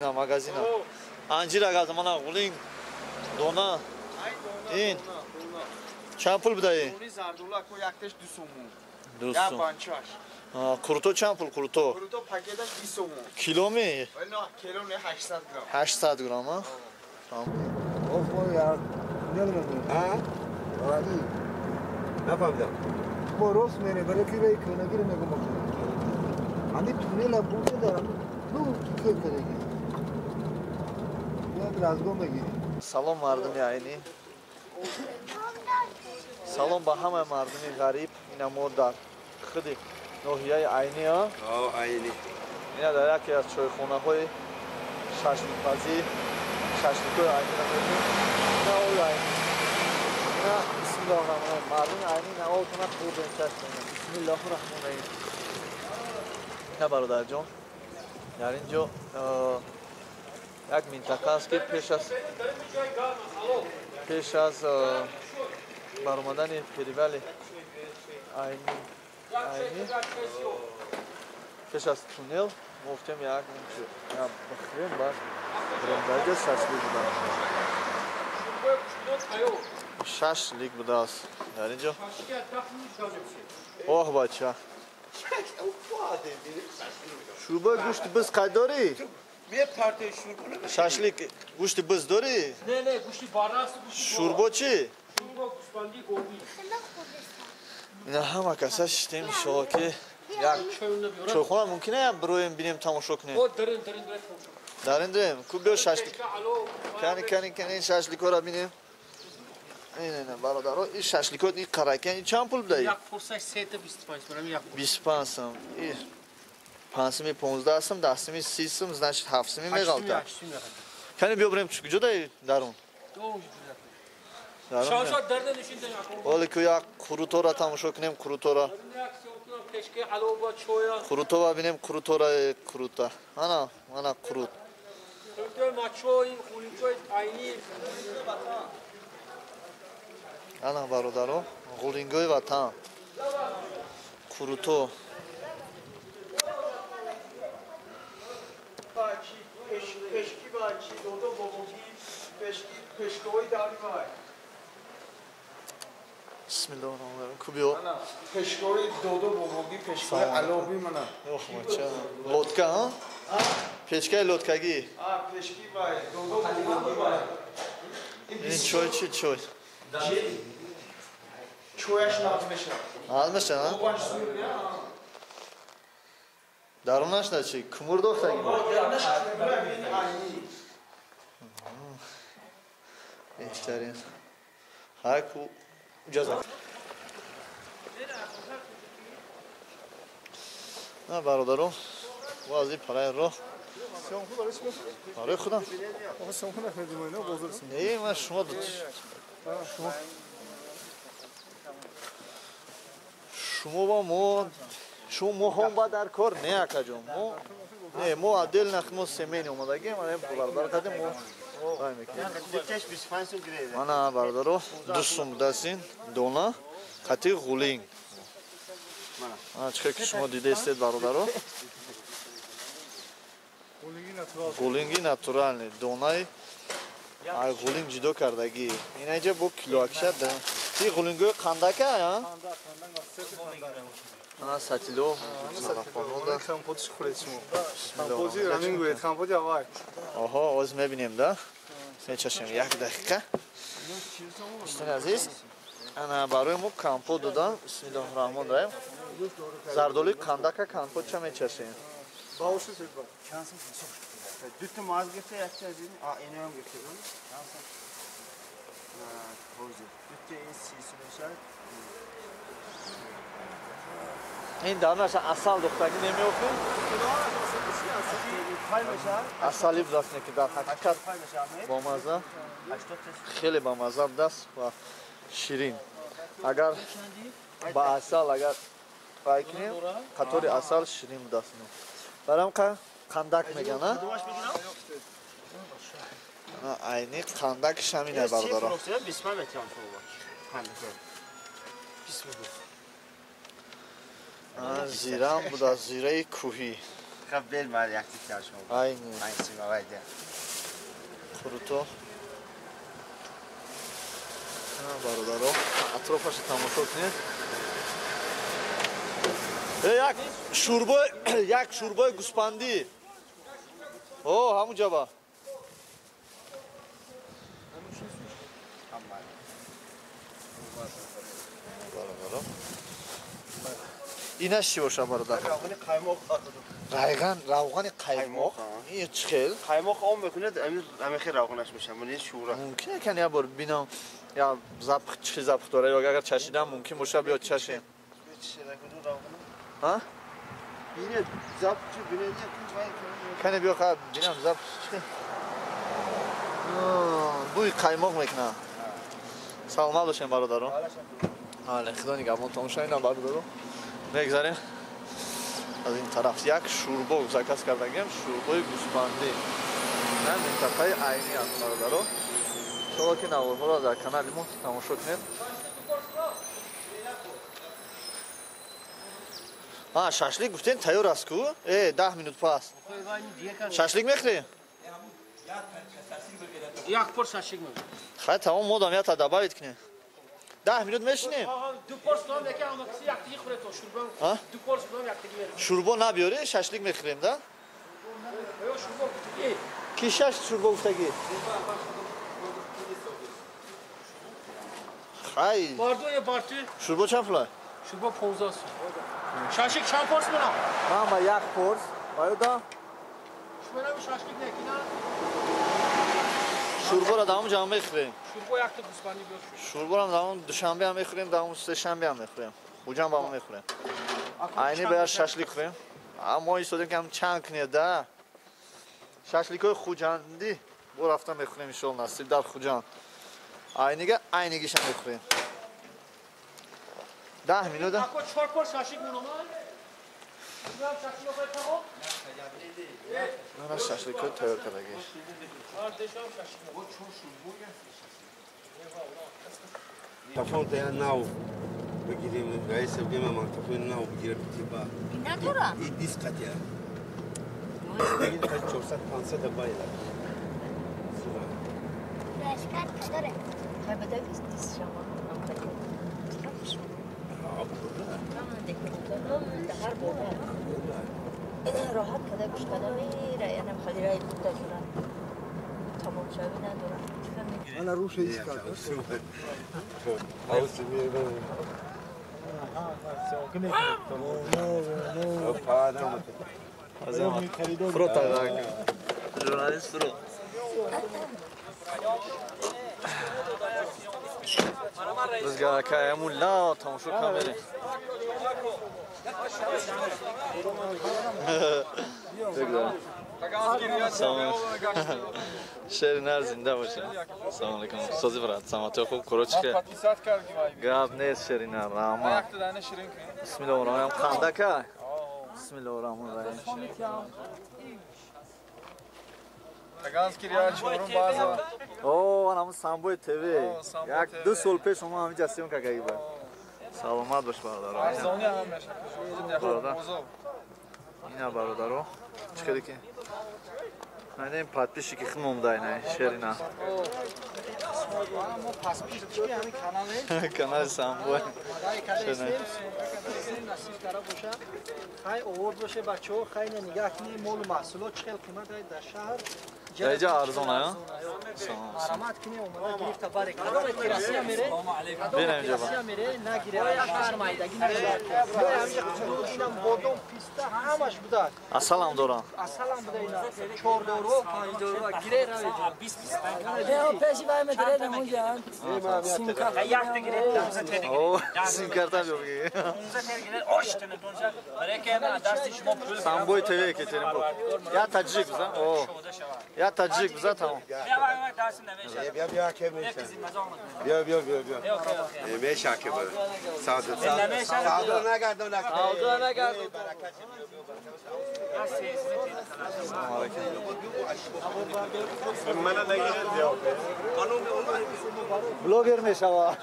Магазина. Анҷир агар мана ғулинг дона. Ин чанд пул будаи? Зардула ко якташ 2 сомон. 2 сом. Курто чанд пул курто? Курто пакеташ 20 сомон. Кило ми? Не, кило не, 800 грамм. 800 грамм, а? нафаҳмидам. Мо рост мерем, барои ки вай кӯнагиро мегум. Ҳамин туннела бурда дар ну кӯ кадаги. Як разгон мегирем. Салом мардуми Айнӣ. Салом ба ҳамаи мардуми ғариб. Ина мо дар худи ноҳияи Айнӣ, а? Айнӣ. Ина дар яке аз чойхонаҳои шашликпазӣ, шашликҳои Айниро мебинем. Ина ои Айнӣ. Ина бисмиллоҳи раҳмони раҳим. Мардуми Айнӣ ина обтона хӯрдем, чашмона. Бисмиллоҳи раҳмони раҳим. Ина бародарҷон, дар ин ҷо як минтақа аст, ки пеш аз баромадани перевали Айнӣ, пеш аз туннел мо гуфтем як бихӯрем, баъд бирем. Дар ҷо шашлик буда, шашлик будааст дар ин ҷо. Оҳ, бача, шӯрбои гӯшти биз қай дорӣ? Шашлик гӯшти биз дорӣ? Не, гӯшти барас. Шӯрбо чӣ? Шӯрбо гӯсфанди, говӣ. Ина ҳама каса шиштем, иншоалло, ки як чойхона мумкин як бироем, бинем, тамошо кунем. Дарин дурем ку, биё шашлик. Кани, кани, кани, шашликҳоро бинем. Ин бародаро, ин шашликҳо, ин қарака, ин чанд пул будаи? Як фурсаш сета 25 барам, як. 25 сом. 5 суми 15 сум, 10 суми 30 сум, значит 7 суми меғалта. Кани, биё бирем, куҷо даи дарун? Оле ку як қурутора тамошо кунем, қурутора. Қурутова бинем, қурутора, қурута. Ана, ана қурут. Ана бародаро, ғулингои ватан. Қуруто. Пешки бачи, додо бобоги, пешки, пешкои дари вай. Бисмиллоҳи раҳмони раҳим. Ку биё. Пешкои додо бобоги, пешкои алоби мана. Ох, бача. Лодка, а? Печкаи лодкагӣ. А, пешки вай, додо бобоги вай. Ин чой чи, чой? Чояш нағз мешавад. Нағз мешавад, а? Обаш зур, я. Дарунаш на чи? Кумур дохтагӣ? Дарунаш кумура, ин айни. Беҳтарин. Ҳай ку иҷоза. На бародаро, мо аз ин параи роҳ барои худам. Не, ман шумо шумо ба мо шумо моҳон ба дар кор не, акаҷон, мо не, мо отдельно, мо семейный омадагем, бародар кардем, мо вай мекунем. Мана бародаро, 2 сум будастин дона қати ғулинг. Чӣ ки шумо дидаистед, бародаро, ғулинги натуральный, донаи ай ғулинг ҷудо кардагӣ. Инаҷа бо килоакша ти ғулингои қандака, а сатило. Оҳо, оз мебинем да, мечашем, як дақиқа, дӯстони азиз. Ана барои мо компот додан. Бисмиллоҳи раҳмони раҳим. Зардолуи қандака компотча мечашем. Дута маз гирифта, якта аз ин, а инаам гирифта. Ҳозир. Дута ин 30 сум мешавад. Ин дарунаша асал духтагӣ намеохӯ? Асали будааст, не ки дар ҳақиқат бомаза, хеле бамаза будааст ва ширин. Агар ба асал агар вай кунем, қатори асал ширин будааст. Барам қандак меган, а? Айни қандак шамина, бародаро. 25 метрам. Зирам будааст, зираи кӯҳӣ. Хаб бел мар якти чашмо. Айни. Айни мавайда. Круто. Бародаро, атрофашо тамошо кунед. Як шӯрбои як шӯрбои гӯспандӣ. О, ҳамун ҷаба. Бародаро. Инаш чӣ боша бародар? Равғани қаймоқ. Райған, равғани қаймоқ. Ин чӣ хел? Қаймоқ ом мекунад, ами хел равғанаш мешавад. Ман шӯра. Мумкин кан як бор бинам, я запах чӣ запах дора, ё агар чашидам мумкин боша биё чашем. Ҳа? Бинед, запах чӣ бинед, кане биё ха бинам запах чӣ. Бӯи қаймоқ мекунад. Саломат бошем бародарон. Бале, худо нигаҳбонтон бошад. Инам бародарон. Мегзарем аз ин тараф як шӯрбо заказ кардагем, шӯрбои гӯспандӣ. На минтақаи Айнӣ аст бародарон. Иншоалло ки наворҳоро дар канали мо тамошо кунед. А, шашлик гуфтем тайёр аст ку? 10 минут пас. Шашлик мехӯрем? Як пор шашлик мехӯрем. Хай тамом модам я та добавить кунем. 10 минут мешинем. Ду порс кунам яке ама киси яктиги хӯред то шӯрбо. Ду порс кунам яктиги мерем. Шӯрбо набиёре, шашлик мехӯрем, да? Ё шӯрбо гуфтагӣ. Ки шаш шӯрбо гуфтагӣ? Хай. Бардо я барту. Шӯрбо чанд пула? Шӯрбо 15 сум. Шашлик чанд порс менам? Ман ба як порс. Оё да? Шумерам шашлик некина. Шӯрборо дар ҳамон ҷамъ мехӯрем. Шӯрбо якта гӯспандӣ биёр. Шӯрборо дар ҳамон душанбе ҳам мехӯрем, дар ҳамон сешанбе ҳам мехӯрем. Хуҷанд ба мо мехӯрем. Айни бояд шашлик хӯрем. Мо истодем ки ҳам чанд кунед, да? Шашликҳои хуҷандӣ бо рафта мехӯрем иншоалло насиб дар Хуҷанд. Айнига айнигиша мехӯрем. 10 минут. Ако 4 пор шашлик муномад? Мана шашликҳо тайёр кардагӣ. Тафон та нав бигирем, раиса бигирем, мактафон нав бигирем тиба. Надора? И диск қатия. Бигир 400 500 байла. Рашкар кадоре. Хай бадаги диск шама нам кадо. راحت کده گوش کده میره یعنی خالی رای بود دارم تمام شوی ندارم. انا روش ایست کرد. ژورنالیست فرو. Рӯзгаакаямун ла тамошо камере. Шери нар зинда боша. Салом алейкум. Сози брат, саломатӣ хуб короче. Гап нест шери нар, раҳмат. Бисмиллоҳир роҳманир роҳим. Қандака? Бисмиллоҳир роҳманир роҳим. Таганский реал чорум база. О, ана Самбой ТВ. Як ду сол пеш мо ҳаминҷа съёмка кардем. Саломат бош бародаро. Арзони ҳам мешавад. Ина бародаро, чӣ хеле ки Найдем подписчики химом дай най шерина. Мо подписчики ҳамин канале. Канали Самбой. Насиб кара боша. Хай овард боше бачаҳо, хай на нигаҳ кунед мол маҳсулот чӣ хел қимат дар шаҳр. Даиҷа арзон ая? Марамат кунед омада гирифта баре. Кадом ки Россия мере? Бинем ҷаба. Россия мере, нагире, шаҳр майдагӣ нагире. Инам бодом, писта ҳамаш буда. Асалам дорам. Асалам буда ина. 4 дору, 5 дору, гире равед. 20 25 пеши вай метре намунҷа. Сим карта як дигире, 15 тегире. О, сим карта биёги. 15 тегире, ош телефонша. Барои ки дасти шумо пул. Самбой ТВ ки телефон. Я таҷик бизан. О. Я таҷик бизан тамом. Бیا بیا که میشه. بیا بیا بیا بیا. میشه که بره. ساده ساده. ساده نگردون نگردون. ساده نگردون. بلوگر میشوا.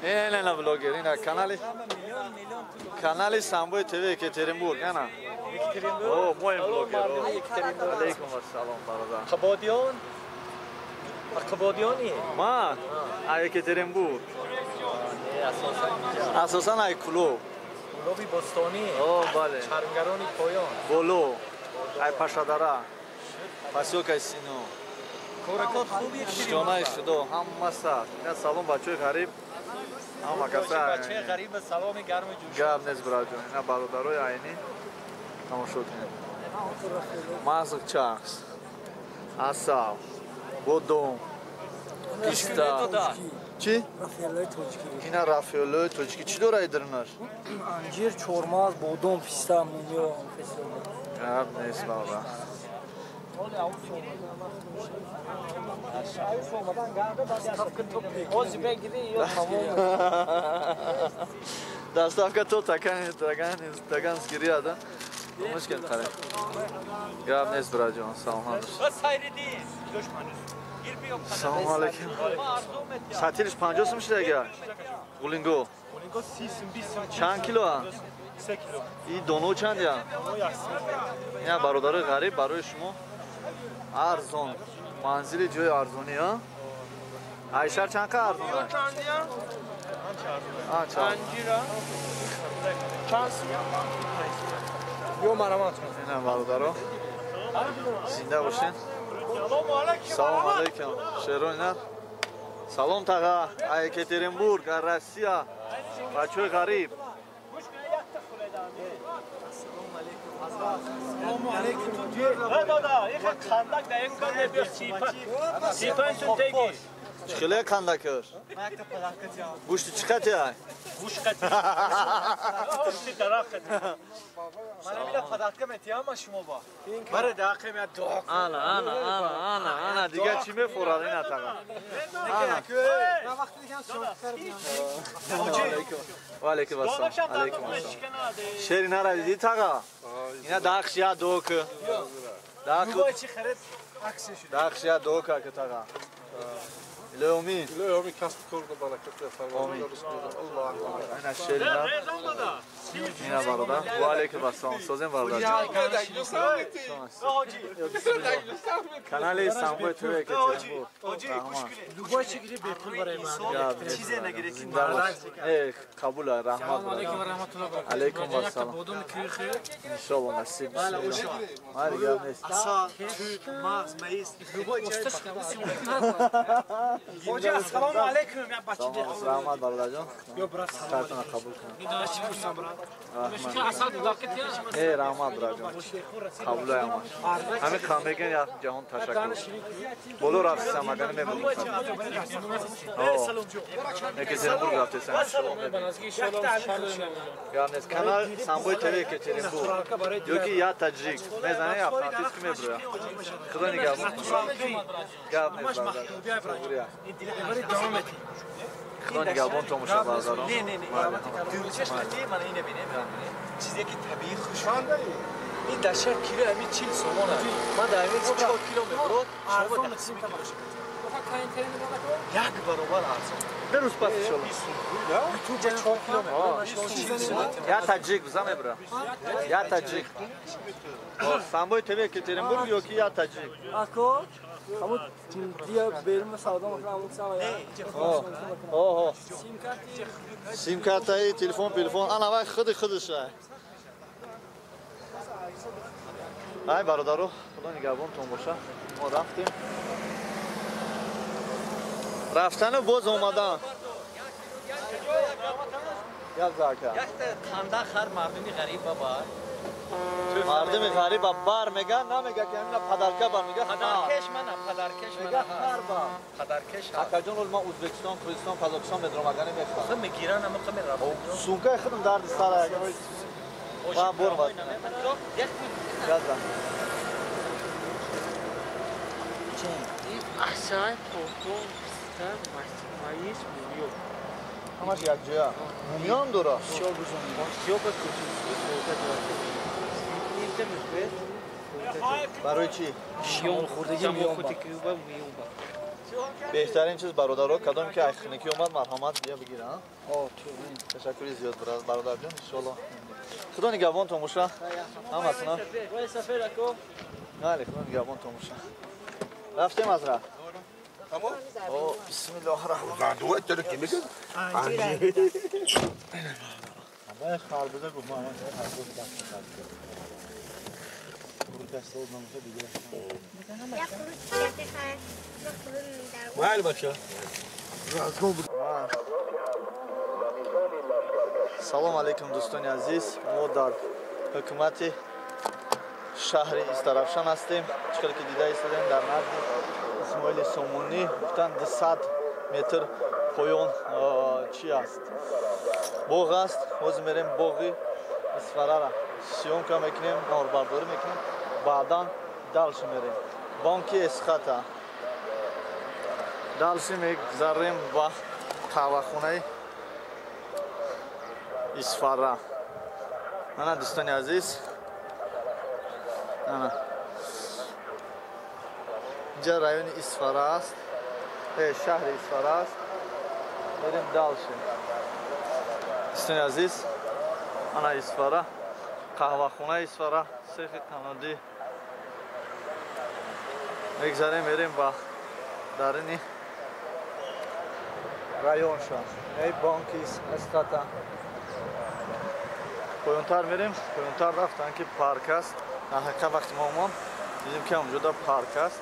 Не, на блогер, ина канали. Канали Самбой ТВ Екатеринбург, ана. О, мой блогер. Алейкум ассалом, бародар. Қабодиён? Қабодиони? Ма, а Екатеринбург. Асосан ай клуб. Клуби Бостонӣ. О, бале. Чармгарони поён. Боло. Ай Пашадара. Посёлкаи Сино. Коракот хуби. Шиконаи Худо, ҳама сар. Ина салом бачаҳои ғариб. Ҳама каса. Бачаи ғариб саломи гарми ҷӯш. Гап нест браҷон. Ина бародарои айнӣ тамошо кунед. Мағз чахс. Асал. Бодом. Писта. Чӣ? Рафиолои тоҷикӣ. Ина рафиолои тоҷикӣ. Чӣ дора идринаш? Анҷир, чормағз, бодом, писта, мумиё. Гап нест бародар. Доставка то Таганский ряд, да? Мушкил қаре. Гап нест браҷон, саломат бош. Салом алейкум. Сатилиш 50 сум шуда агар? Ғулинго. Ғулинго 30 сум, 20 сум. Чанд кило? 3 кило. И доно чанд я? Ина бародарои ғариб барои шумо арзон. Манзили ҷои арзонӣ, а? Айшар чанд қа арзон? Анча. Анҷира. Чанд сум? Ё марамат. Ина бародаро. Зинда бошед. Салом алейкум. Шерони нар. Салом таға. А Екатеринбург, а Россия. Бачаҳои ғариб. Салом алейкум. Дада, их қандак да ин кан бир сипа. Сипан тун теги. Чӣ хеле қандакаш? Гӯшти чӣ қати? Гӯш қати. Гӯшти дарахт қати. Мана мила падарка метиям ма шумо ба. Баре дақе ме дуо. Ана, ана, ана, ана, ана дига чӣ мефурад ина таға? Ана. Ва алейкум ассалом. Алейкум ассалом. Шери нара диди таға? Ина дақш я дуо ки. Дақ. Дақш я дуо ки таға. Илоҳи Илоҳи касб кор баракат фармон. Аллоҳ. Ина шерина. Ина бародар. Ва алейкум ассалом. Созем бародар. Канали Самбой ТВ Екатеринбург. Любой чӣ гири бепул барои ман. Чизе нагире ки э қабул раҳмат. Алейкум ва раҳматуллоҳ ва баракатуҳ. Алейкум ассалом. Иншоаллоҳ насиб. Ман гап нест. Асал, тут, мағз, маиз, любой чиз. Хоҷа ассалому алейкум я бачи. Раҳмат бародарҷон. Ё брат салом. Қабул кун. Асал э раҳмат бародарҷон. Қабулаям. Ҳамин қамбеген як ҷаҳон ташаккур. Боло рафтам агар мебудам. Екатеринбург рафтесам. Гап нест. Канал Самбой ТВ Екатеринбург. Ёки я таҷик. Мезанем автоматически мебуря. Худо нигаҳбон. Гап нест бародар. Худо нигаҳбон томошо бародарон. Не, не, не. Мана ине бинем. Чизе ки табиӣ хуш. Ин дар шаҳр кило ҳамин 40 сомон аст. Ман дар ҳамин 4 кило мебурод, шумо тақсим мекунед. Як баробар арзон. Берӯз пас иншоаллоҳ. Ютуб 4 кило мебурод, шумо 40 сомон. Я таҷик бизан мебурам. Я таҷик. Самбой ТВ Екатеринбург ё ки я таҷик? Ако ҳамун дия берун савдо мекунам, ҳамун сама. Оҳо. Сим-картаи телефон, телефон. Ана вай худи худаш. Ай бародаро, Худо нигаҳбонтон боша. Мо рафтем. Рафтану боз омадан. Як зака. Якта қанда хар мардуми ғариб ба. Мардуми ғариб бар мега, намега ки ҳамина падарка бар мега. Падаркеш мана, падаркеш мана. Мега хар ба. Падаркеш. Акаҷон, ол ман Ӯзбекистон, Қирғизистон, Қазоқистон медорам, агар намехоҳам. Худам мегиран, ама худам меравам. Сумкаи худам дарди сар агар. Ман борам. Газа. Асал, бодом, писта, маиз, мумиё. Ҳамаш якҷоя. Мумиё ҳам дора? Барои чӣ? Шиён хӯрдагӣ миён. Беҳтарин чиз бародаро, кадом ки айхникӣ омад, марҳамат бия бигира. Ташаккури зиёд бародарҷон, иншоалло. Худо нигаҳбонтон боша. Ҳаматона. Бале, худо нигаҳбонтон боша. Рафтем аз раҳ. Тамом? О, бисмиллоҳи раҳмон. Зандуа чаро ки мегӯяд? Ҳамаи харбуза гуфт, ман харбуза даст кардам. Майли бача. Салом алейкум, дӯстони азиз. Мо дар ҳукумати шаҳри Истаравшан ҳастем. Чӣ хел ки дида истодем, дар назди Исмоили Сомонӣ гуфтанд 200 метр поён чӣ аст? Боғ аст. Ҳозир мерем боғи Исфарара съёмка мекунем, наворбардорӣ мекунем, баъдан дальше мерем. Бонки Эсхата. Дальше мегзарем ба қаҳвахонаи Исфара. Ана, дӯстони азиз, ана инҷа райони Исфара аст, шаҳри Исфара аст. Мерем дальше. Дӯстони азиз, ана Исфара, қаҳвахонаи Исфара, сехи қанодӣ. Мегзарем, мерем ба дарини районша. Эй бонки Эсхата. Поёнтар мерем, поёнтар рафтан ки парк аст. Дар ҳақиқат вақти мо омон дидем ки ҳамонҷода парк аст.